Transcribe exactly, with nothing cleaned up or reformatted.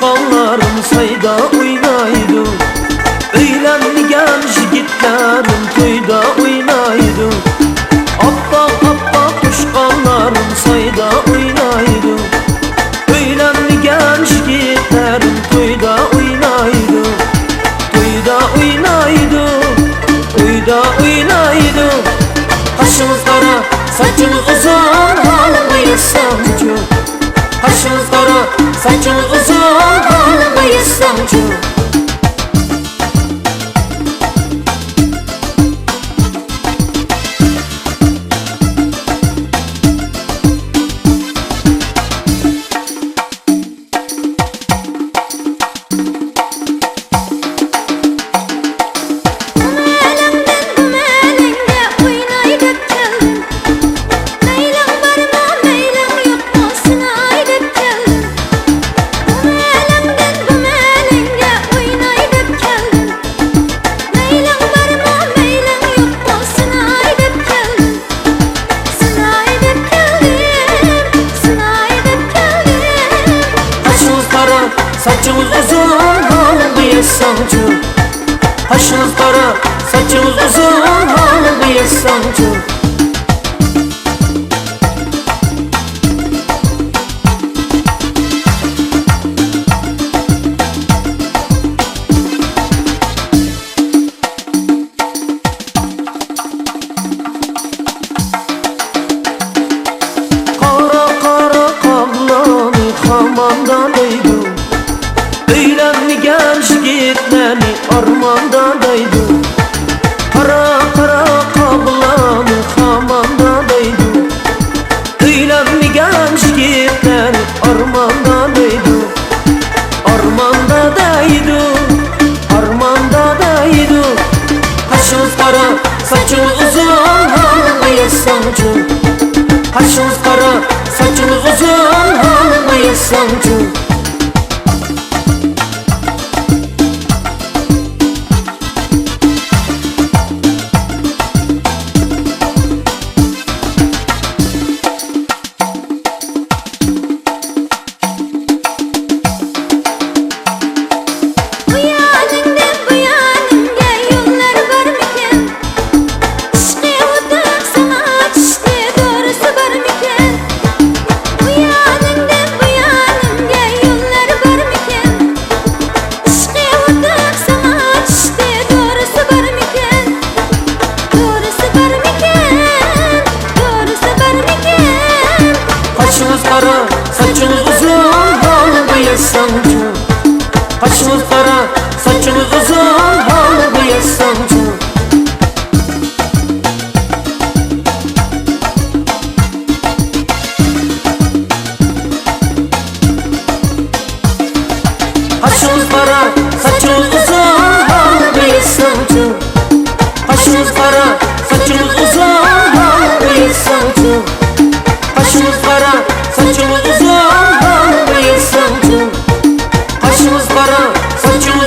بالىلارىم سايدا ئوينايدۇ، ئۆيلەنمىگەن يىگىتلەرىم تويدا ئوينايدۇ. ئاپئاق، ئاپئاق توشقانلارىم سايدا ئوينايدۇ، ئۆيلەنمىگەن يىگىتلەرىم تويدا ئوينايدۇ، تويدا ئوينايدۇ، تويدا ئوينايدۇ. قاشىڭىز قارا، ساچىڭىز ئۇزۇن، ھالىڭغا يازساڭچۇ؟ قاشىڭىز قارا، ساچىڭىز ئۇزۇن، ھالىڭغا يازساڭچۇ؟ قاشىڭىز قارا، ساچىڭىز ئۇزۇن، ھالىڭغا يازساڭچۇ؟ قاشىڭىز قارا، ساچىڭىز ئۇزۇن، ھالىڭغا يازساڭچۇ؟ قارا، قارا قاغلارنى خاماندا دەيدۇ. ئۆيلەنمىگەن يىگىتلەرنى ئارماندا دەيدۇ. قارا، قارا قاغلارنى خاماندا دەيدۇ. ئۆيلەنمىگەن يىگىتلەر ئارماندا دەيدۇ، ئارماندا دەيدۇ، ئارماندا دەيدۇ. قاشىڭىز قارا، ساچىڭىز ئۇزۇن، ھالىڭغا يازساڭچۇ؟ قاشىڭىز قارا، ساچىڭىز ئۇزۇن، ھالىڭغا يازساڭچۇ؟ ئۇ يانىڭدىن بۇ يانىڭغا يوللار بارمىكىن؟ ئىشقى ئوتۇق ساڭا چۈشتى، دورىسى بارمىكىن؟ ئۇ يانىڭدىن بۇ يانىڭغا يوللار بارمىكىن؟ ئىشقى ئوتۇق ساڭا چۈشتى، دورىسى بارمىكىن؟ دورىسى بارمىكىن؟ دورىسى بارمىكىن؟ قاشىڭىز قارا، ساچىڭىز ئۇزۇن، ھالىڭغا يازساڭچۇ؟ قاشىڭىز قارا، ساچىڭىز ئۇزۇن، ھالىڭغا يازساڭچۇ؟ قاشىڭىز قارا، ساچىڭىز ئۇزۇن، ھالىڭغا يازساڭچۇ؟ قاشىڭىز قارا، ساچىڭىز ئۇزۇن، ھالىڭغا يازساڭچۇ؟ قاشىڭىز قارا، ساچىڭىز ئۇزۇن، ھالىڭغا يازساڭچۇ؟ قاشىڭىز قارا، ساچىڭىز